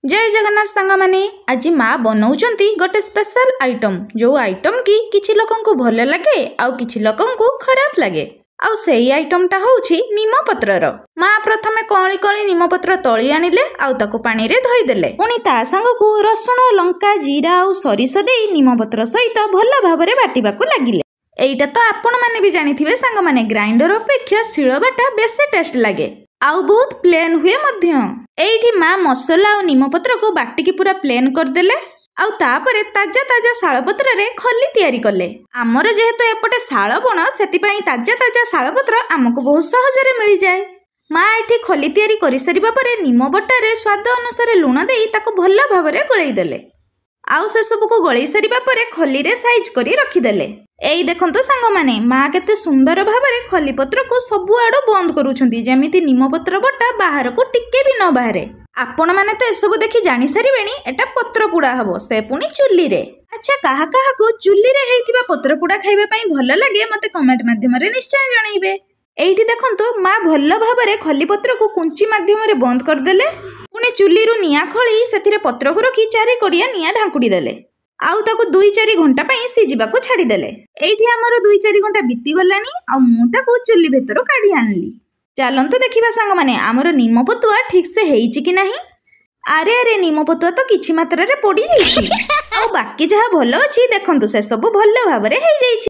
ଜୟ ଜଗନ୍ନାଥ ସାଙ୍ଗମାନେ, ଆଜି ମା ବନଉଛନ୍ତି ଗୋଟେ ସ୍ପେଶାଲ ଆଇଟମ୍, ଯେଉଁ ଆଇଟମ୍ କି କିଛି ଲୋକଙ୍କୁ ଭଲ ଲାଗେ ଆଉ କିଛି ଲୋକଙ୍କୁ ଖରାପ ଲାଗେ। ଆଉ ସେଇ ଆଇଟମ୍ଟା ହେଉଛି ନିମପତ୍ରର। ମା ପ୍ରଥମେ କଅଁଳି କଅଁଳି ନିମପତ୍ର ତୋଳି ଆଣିଲେ ଆଉ ତାକୁ ପାଣିରେ ଧୋଇଦେଲେ। ପୁଣି ତା ସାଙ୍ଗକୁ ରସୁଣ, ଲଙ୍କା, ଜିରା ଆଉ ସୋରିଷ ଦେଇ ନିମପତ୍ର ସହିତ ଭଲ ଭାବରେ ବାଟିବାକୁ ଲାଗିଲେ। ଏଇଟା ତ ଆପଣମାନେ ବି ଜାଣିଥିବେ ସାଙ୍ଗମାନେ, ଗ୍ରାଇଣ୍ଡର ଅପେକ୍ଷା ଶିଳବାଟା ବେଶୀ ଟେଷ୍ଟ ଲାଗେ ଆଉ ବହୁତ ପ୍ଲେନ୍ ହୁଏ ମଧ୍ୟ। ଏଇଠି ମା ମସଲା ଆଉ ନିମପତ୍ରକୁ ବାଟିକି ପୁରା ପ୍ଲେନ୍ କରିଦେଲେ ଆଉ ତାପରେ ତାଜା ତାଜା ଶାଳପତ୍ରରେ ଖଲି ତିଆରି କଲେ। ଆମର ଯେହେତୁ ଏପଟେ ଶାଳ ବଣ, ସେଥିପାଇଁ ତାଜା ତାଜା ଶାଳପତ୍ର ଆମକୁ ବହୁତ ସହଜରେ ମିଳିଯାଏ। ମା ଏଠି ଖଲି ତିଆରି କରିସାରିବା ପରେ ନିମ ବଟାରେ ସ୍ୱାଦ ଅନୁସାରେ ଲୁଣ ଦେଇ ତାକୁ ଭଲ ଭାବରେ ଗୋଳେଇ ଦେଲେ ଆଉ ସେସବୁକୁ ଗୋଳେଇ ସାରିବା ପରେ ଖଲିରେ ସାଇଜ୍ କରି ରଖିଦେଲେ। ଏଇ ଦେଖନ୍ତୁ ସାଙ୍ଗମାନେ, ମା କେତେ ସୁନ୍ଦର ଭାବରେ ଖଲିପତ୍ରକୁ ସବୁଆଡ଼ୁ ବନ୍ଦ କରୁଛନ୍ତି, ଯେମିତି ନିମପତ୍ର ବଟା ବାହାରକୁ ଟିକେ ବି ନ ବାହାରେ। ଆପଣମାନେ ତ ଏସବୁ ଦେଖି ଜାଣିସାରିବେଣି, ଏଟା ପତ୍ରପୋଡ଼ା ହବ, ସେ ପୁଣି ଚୁଲିରେ। ଆଚ୍ଛା, କାହା କାହାକୁ ଚୁଲିରେ ହେଇଥିବା ପତ୍ରପୋଡ଼ା ଖାଇବା ପାଇଁ ଭଲ ଲାଗେ, ମୋତେ କମେଣ୍ଟ ମାଧ୍ୟମରେ ନିଶ୍ଚୟ ଜଣେଇବେ। ଏଇଠି ଦେଖନ୍ତୁ, ମା ଭଲ ଭାବରେ ଖଲିପତ୍ରକୁ କୁଞ୍ଚି ମାଧ୍ୟମରେ ବନ୍ଦ କରିଦେଲେ। ପୁଣି ଚୁଲିରୁ ନିଆଁ ଖୋଳି ସେଥିରେ ପତ୍ରକୁ ରଖି ଚାରି କଡ଼ିଆ ନିଆଁ ଢାଙ୍କୁଡ଼ି ଦେଲେ ଆଉ ତାକୁ 2-4 ଘଣ୍ଟା ପାଇଁ ସିଝିବାକୁ ଛାଡ଼ିଦେଲେ। ଏଇଠି ଆମର 2-4 ଘଣ୍ଟା ବିତିଗଲାଣି ଆଉ ମୁଁ ତାକୁ ଚୁଲି ଭିତରୁ କାଢ଼ି ଆଣିଲି। ଚାଲନ୍ତୁ ଦେଖିବା ସାଙ୍ଗମାନେ, ଆମର ନିମପତୁଆ ଠିକ୍ସେ ହେଇଛି କି ନାହିଁ। ଆରେ ଆରେ, ନିମପତୁଆ ତ କିଛି ମାତ୍ରାରେ ପୋଡ଼ିଯାଇଛି ଆଉ ବାକି ଯାହା ଭଲ ଅଛି ଦେଖନ୍ତୁ, ସେସବୁ ଭଲ ଭାବରେ ହେଇଯାଇଛି।